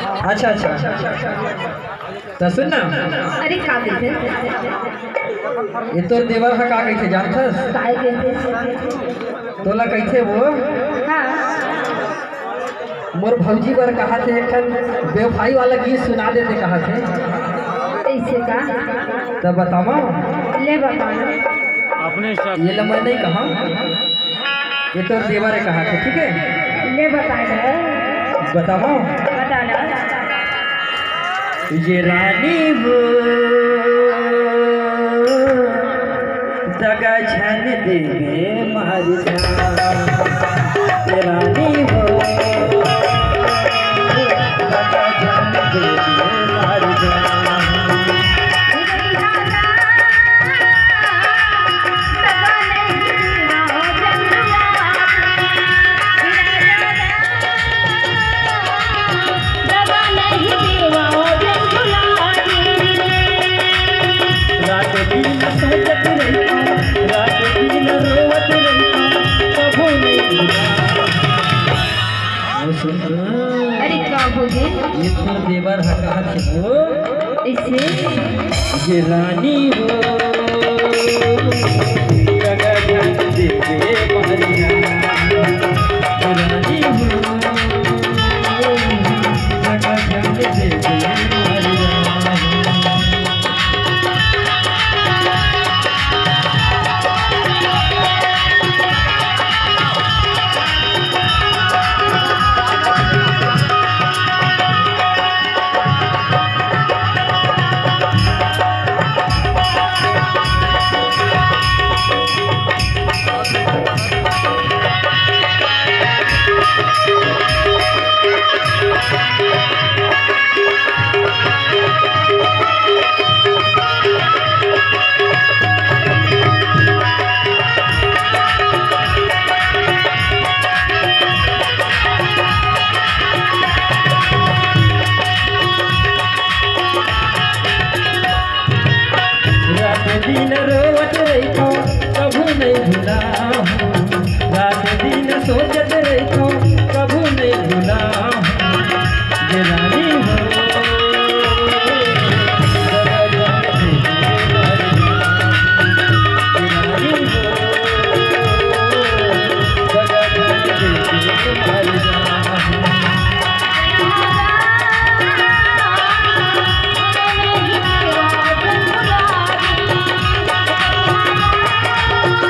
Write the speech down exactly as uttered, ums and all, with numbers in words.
अच्छा, अच्छा। त सुन ना। अरे, का कहिथे? ये तोर देवर ह का कहिथे, जानथस? काय कहिथे? तोला कहिथे वो? हाँ। मोर भौजी बर कहाथे, एक ठन बेवफाई वाला गीत सुना देते कहाथे। कइसे का? त बतावा। ले बता। अपने साथ। ये ला मैं नहीं कहा, ये तोर देवर हे कहाथे, ठीक है? ले बता दे। बतावा। बता ना। ये रानी वो दगा झन देवे मर जा। ये रानी वो दगा झन देवे मर जा। रात दिन सोचत रहिथंव, रात दिन रोवत रहिथंव, कभू नहीं भुलाहूं। अरे का हो गे? ये तोर देवर ह कहाथे वो। कइसे? ये रानी हो, दगा झन देवे मर जा। रानी हो, दगा झन देवे मर जा। रात दिन रोवत रहिथंव, कभू नहीं भुलाहूं। रात दिन सोचत रहिथंव,